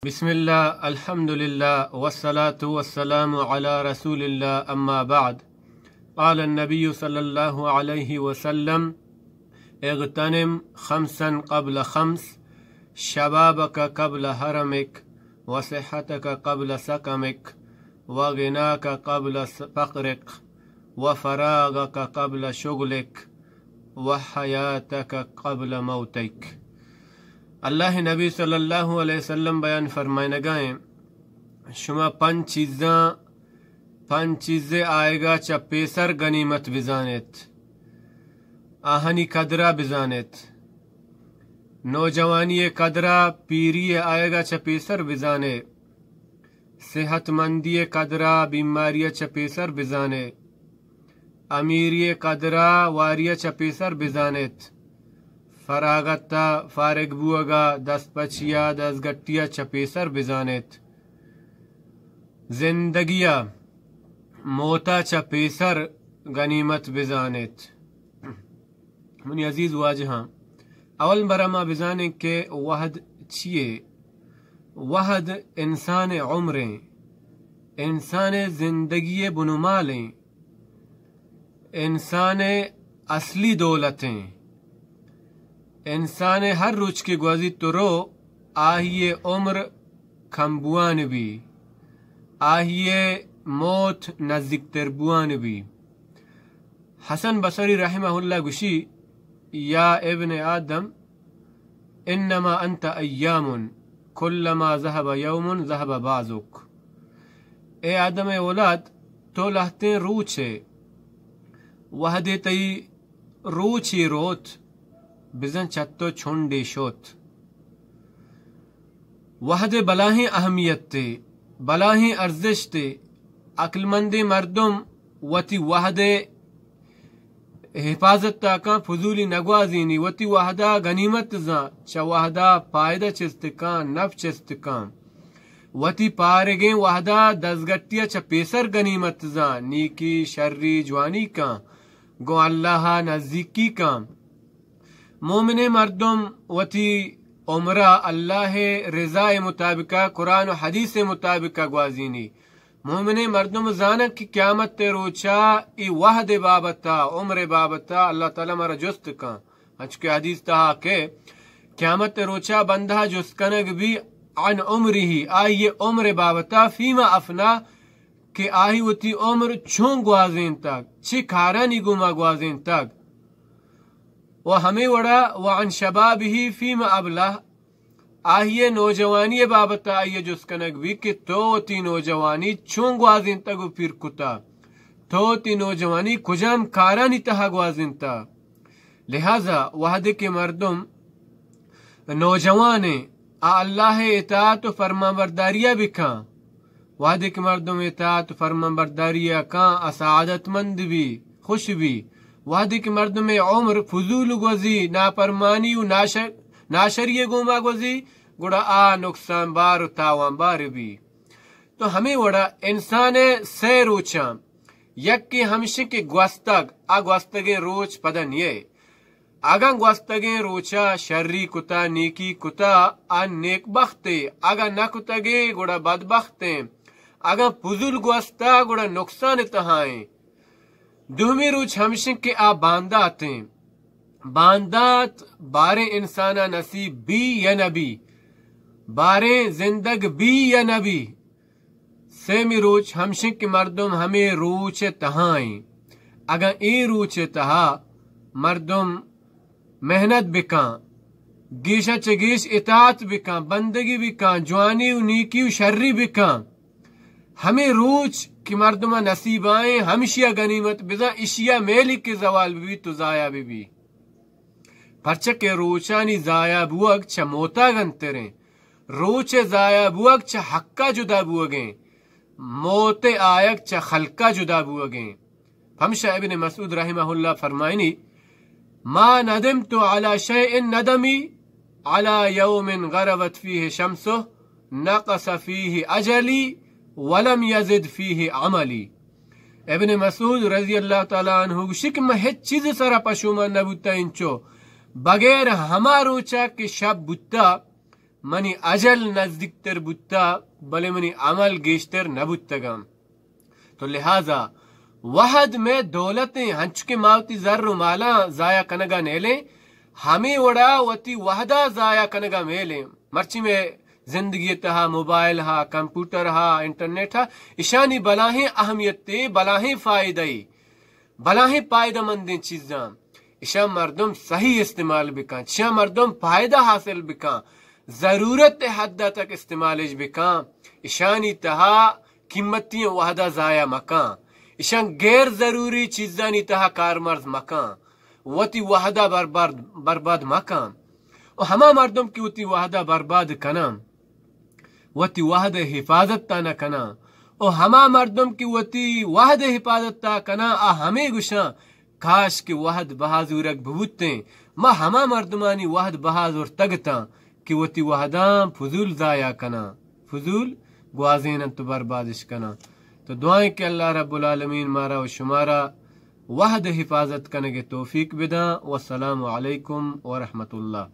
بسم الله، الحمد لله، والصلاة والسلام على رسول الله، أما بعد. قال النبي صلى الله عليه وسلم: اغتنم خمسا قبل خمس، شبابك قبل هرمك، وصحتك قبل سقمك، وغناك قبل فقرك، وفراغك قبل شغلك، وحياتك قبل موتك. اللہ نبی صلی اللہ علیہ وسلم بیان فرمائنگائیں، شما پنچ چیزاں، پنچ چیزے آئیگا چہ پیسر غنیمت بزانیت، آہانی قدرہ بزانیت. نوجوانی قدرہ پیری آئیگا چہ پیسر بزانے، صحت مندی قدرہ بیماری چہ پیسر بزانے، امیری قدرہ واری چہ پیسر بزانیت، فراغت ء فارغ بوگ ء دست پچی ء دزگٹی ء چہ پیسر بزانیت، زندگی ء موت ء چہ پیسر غنیمت بزانیت. منی عزیز واجہاں، اول برا ما بزانیں کہ وہد چیے؟ وہد انسان عمریں، انسان زندگی بنمالیں، انسان اصلی دولتیں. انسان ہر روچ کہ گوازی تو رو، آہی عمر کم بوان بی، آہی موت نزدیکتر بوان بی. حسن بصری رحمہ اللہ گوشی: یا ابن آدم، انما انت ایام، کلما ذهب یوم ذهب بعضک. اے آدم اولاد، تو لہتیں روچے، وہدے تئی روچے روت، بزن چہ تو چنڈے شوت. وہد ء بلاہیں اہمیت ء بلاہیں ارزشت ء، عقلمندیں مردم وتی وہد ء حفاظت ء کن، فضولی نگوازینی، وتی وہد ء غنیمت زان، چہ وہد ء پائدہ چست کن، نف چست کن، وتی پارگیں وہد ء دزگٹی ء چہ پیسر غنیمت زان، نیکی شری جوانی کن، گوں اللہ ء نزیکی کن. مومنیں مردم وتی عمرا اللہ ء رضا ء مطابقا، قرآن و حدیث ء مطابقا گوازینی. مومنیں مردم زانت کہ قیامت ء روچا ای وہد ء بابتا، عمر ء بابتا اللہ تعالی مارا جست کن. انچو کہ حدیث تہا کہ قیامت ء روچا بندہ جست کنگ بی عن عمره، آئی عمر ء بابتا، فیما افنا، کہ آئی وتی عمر چون گوازینتگ، چی کارانی گوما گوازینتگ. و ہمے وڑا وعن شبابه فیما ابلہ، آہی نوجوانی بابت آئی جست کنگ بی کہ تو وتی نوجوانی چون گوازینتگ و پیر کتا، تو وتی نوجوانی کجام کارانی تہا گوازینتا. لہذا وہدے کہ مردم نوجوانیں، آ اللہ اطاعت و فرمانبرداریا بکن، وہدے کہ مردم اطاعت و فرمانبرداریا کن، آ سعادت مند بی، خوش بی. وہدے کہ مردم عمر فضول گوزی، نافرمانی و ناشر-، ناشری گوما گوزی، گڑا آ نقصان بار و تاوان بار بی. تو ہمے وڑا انسان سئے روچاں، یکے ہمشی کہ گوستگ، آ گوستگیں روچ پدا نیئے. اگاں گوستگیں روچا شری کتا، نیکی کتا، آ نیک بختے، اگاں نہ کتگے گڑا بدبختیں، اگاں پزل گوستا گڑا نقصان تہائیں. دومی روچ ہمشن کہ آ بانداتیں. باندات باریں انسانا نصیب بی یا نہ بی، باریں زندگ بی یا نہ بی. سیمی روچ ہمشن کہ مردم ہمے روچ تہائیں. اگاں اے روچ تہا مردم محنت بکاں، گیشا چہ گیش اطاعت بکاں، بندگی بکاں، جوانی و نیکی و شری بکاں، ہمے روچ کہ مردماں نصیب آئیں، ہمشیا غنیمت بزاں، اشیا میلی کہ زوال ببی تو ضائع ببی. پرچہ کہ روچانی ضائع بوگ چہ موتا گنتریں. روچ ضائع بوگ چہ حقا جدا بوگیں، موت آیگ چہ خلقا جدا بوگیں. پمشا ابن مسعود رحمہ اللہ فرمائنی: ما ندمت على شيء ندمي على يوم غربت فيه شمسه نقص فيه أجلي ولم يزد فيه عملي. ابن مسعود رضی اللہ تعالی عنہ گوشی کہ من ہچ چیز سرا پشومان نہ بوتا انچو بغیر ہما روچا کہ شپ بوتا، منی اجل نزدیکتر بوتا، بلے منی عمل گیشتر نہ بوتگاں۔ تو لہذا وہد مئے دولتیں، ہنچو کہ ما وتی زر و مالاں ضائع کنگا نیلیں، ہمے وڑا وتی وہدا ضائع کنگا میلیں۔ مرچی مئے زندگی تہا موبائل ہا، کمپیوٹر ہا، انٹرنیٹ ہا، اشانی بلاہیں اہمیتے، بلاہیں فائدہ ای، بلاہیں پائدہ مندیں چیزاں۔ اشاں مردم صحیح استعمال بکن، اشاں مردم پائدہ حاصل بکن، ضرورت حد تک استعمالش بکن۔ اشانی تہا قیمتی وہدا ضائع مکن، اشاں غیر ضروری چیزانی تہا کارمرز مکن، وتی وہدا برباد، برباد مکن۔ و ہما مردم کہ وتی وہدا برباد کنن، وتی وہد حفاظت تا نہ کناں۔ و ہما مردم کہ وتی وہد حفاظت تا کناں، آ ہمے گوشاں، کاش کہ وہد بہا زورگ ببوتیں، ما ہما مردمانی وہد بہا زرتگتاں کہ وتی وہداں فضول ضائع کناں، فضول گوازیننت و بربادش کناں۔ تو دعائیں کہ اللہ رب العالمین مارا و شمارا وہد حفاظت کنگ توفیق بداں۔ والسلام علیکم ورحمۃ اللہ۔